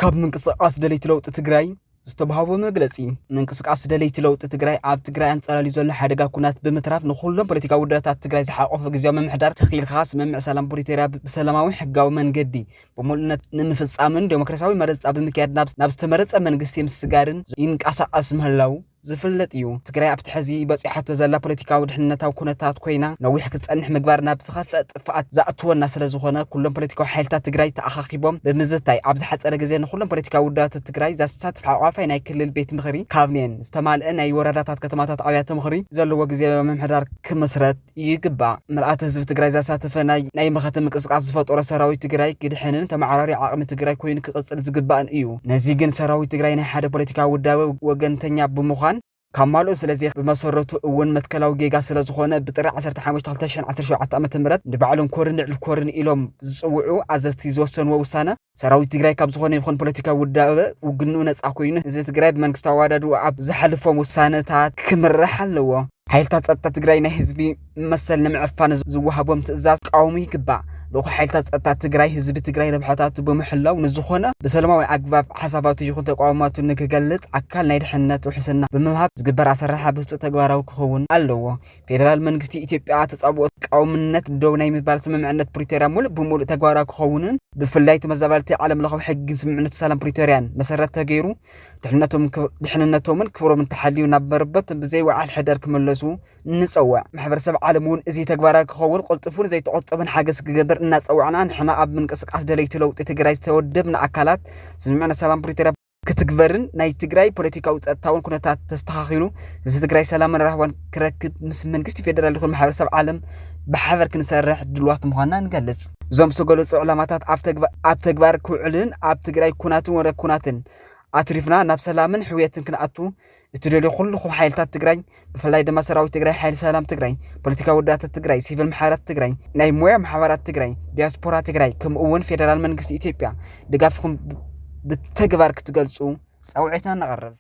ካብ ምንቅስቃስ ደለይቲ ለውጢ ትግራይ ዝተባህቦ መግለጺ። ምንቅስቃስ ደለይቲ ለውጢ ትግራይ ኣብ ትግራይ ኣንጸላልዩ ዘሎ ሓደጋ ኩናት ብምትራፍ ንኩሎም ፖለቲካዊ ውድባታት ትግራይ ዝሓቆፈ ግዜያዊ ምምሕዳር ተኺልካ ስምምዕ ሰላም ፕሪቶርያ ብሰላማዊ ሕጋዊ መንገዲ ብምሉእነት ንምፍጻምን ዴሞክራሲያዊ መረጻ ብምክያድ ናብ ዝተመረጸ መንግስቲ ምስጋርን ይንቀሳቀስ ምህላው ዝፍለጥ እዩ። ትግራይ ኣብቲ ሕዚ በፂሓቶ ዘላ ፖለቲካዊ ድሕንነታዊ ኩነታት ኮይና ነዊሕ ክትፀንሕ ምግባር ናብ ዝኸፍአ ጥፍኣት ዘእትወና ስለዝኾነ ኩሎም ፖለቲካዊ ሓይልታት ትግራይ ተኣኻኺቦም ብምዝታይ ኣብ ዝሓፀረ ግዜ ንኩሎም ፖለቲካዊ ውዳት ትግራይ ዘሳትፍ ሓቋፋይ ናይ ክልል ቤት ምኽሪ ካቢኔን ዝተማልአ ናይ ወረዳታት ከተማታት ኣብያተ ምኽሪ ዘለዎ ግዜ ምምሕዳር ክምስረት ይግባእ። ምልኣት ህዝቢ ትግራይ ዘሳተፈ ናይ መኸተ ምንቅስቃስ ዝፈጠሮ ሰራዊት ትግራይ ግድሕንን ተመዓራሪ ዓቕሚ ትግራይ ኮይኑ ክቕፅል ዝግባእን እዩ። ነዚ ግን ሰራዊት ትግራይ ናይ ሓደ ፖለቲካዊ ውዳበ ወገንተኛ ብምዃን ካማልኡ ስለዚ ብመሰረቱ እውን መትከላዊ ጌጋ ስለዝኾነ ብጥሪ ዓሰርተ ሓሙሽተ ክልተ ሽሕን ዓሰርተ ሸውዓተ ዓመተ ምህረት ንባዕሎም ኮርንዕ ኮርን ኢሎም ዝፅውዑ ኣዘዝቲ ዝወሰንዎ ውሳነ ሰራዊት ትግራይ ካብ ዝኾነ ይኹን ፖለቲካዊ ውዳበ ውግንኡ ነፃ ኮይኑ ህዝቢ ትግራይ ብመንግስታዊ ኣዋዳድኡ ኣብ ዝሓልፎም ውሳነታት ክምራሕ ኣለዎ። ሓይልታት ፀጥታ ትግራይ ናይ ህዝቢ መሰል ንምዕፋን ዝወሃቦም ትእዛዝ ክቃወሙ ይግባእ። ልኡኽ ሓይልታት ፀጥታ ትግራይ ህዝቢ ትግራይ ረብሓታቱ ብምሕላው ንዝኾነ ብሰላማዊ ኣግባብ ሓሳባቱ ይኹን ተቃውሞቱ ንክገልፅ ኣካል ናይ ድሕነት ውሕስና ብምሃብ ዝግበር ኣሰራርሓ ብህፁ ተግባራዊ ክኸውን ኣለዎ። ፌደራል መንግስቲ ኢትዮጵያ ተፃብኦ ተቃውምነት ደው ናይ ምባል ስምምዕነት ፕሪቶርያ ሙሉእ ብሙሉእ ተግባራዊ ክኸውንን ብፍላይ ተመዛበልቲ ዓለም ለኻዊ ሕግን ስምምዕነት ሰላም ፕሪቶርያን መሰረት ተገይሩ ድሕነቶምን ክብሮምን ተሓልዩ ናብ መረበቶም ብዘይ ወዓል ሕደር ክምለሱ ንፀውዕ። ማሕበረሰብ ዓለም እውን እዚ ተግባራዊ ክኸውን ቅልጡፍን ዘይተቆጠበን ሓገዝ ክገብር እናፀዋዕና ንሕና ኣብ ምንቅስቃስ ደለይቲ ለውጢ ትግራይ ዝተወደብና ኣካላት ስምምዕነት ሰላም ፕሪቶርያ ክትግበርን ናይ ትግራይ ፖለቲካዊ ፀጥታውን ኩነታት ተስተኻኺሉ ህዝቢ ትግራይ ሰላምን ራህዋን ክረክብ ምስ መንግስቲ ፌደራል ይኹን ማሕበረሰብ ዓለም ብሓበር ክንሰርሕ ድልዋት ምዃንና ንገልፅ። እዞም ዝተገለፁ ዕላማታት ኣብ ተግባር ክውዕልን ኣብ ትግራይ ኩናትን ወረ ኩናትን ኣትሪፍና ናብ ሰላምን ሕውየትን ክንኣቱ እትደልዩ ኩልኹም ሓይልታት ትግራይ ብፍላይ ድማ ሰራዊት ትግራይ፣ ሓይሊ ሰላም ትግራይ፣ ፖለቲካዊ ውዳታት ትግራይ፣ ሲቪል ማሕበራት ትግራይ፣ ናይ ሞያ ማሕበራት ትግራይ፣ ዲያስፖራ ትግራይ ከምኡ እውን ፌደራል መንግስቲ ኢትዮጵያ ድጋፍኩም ብተግባር ክትገልፁ ፃውዒትና ነቐርብ።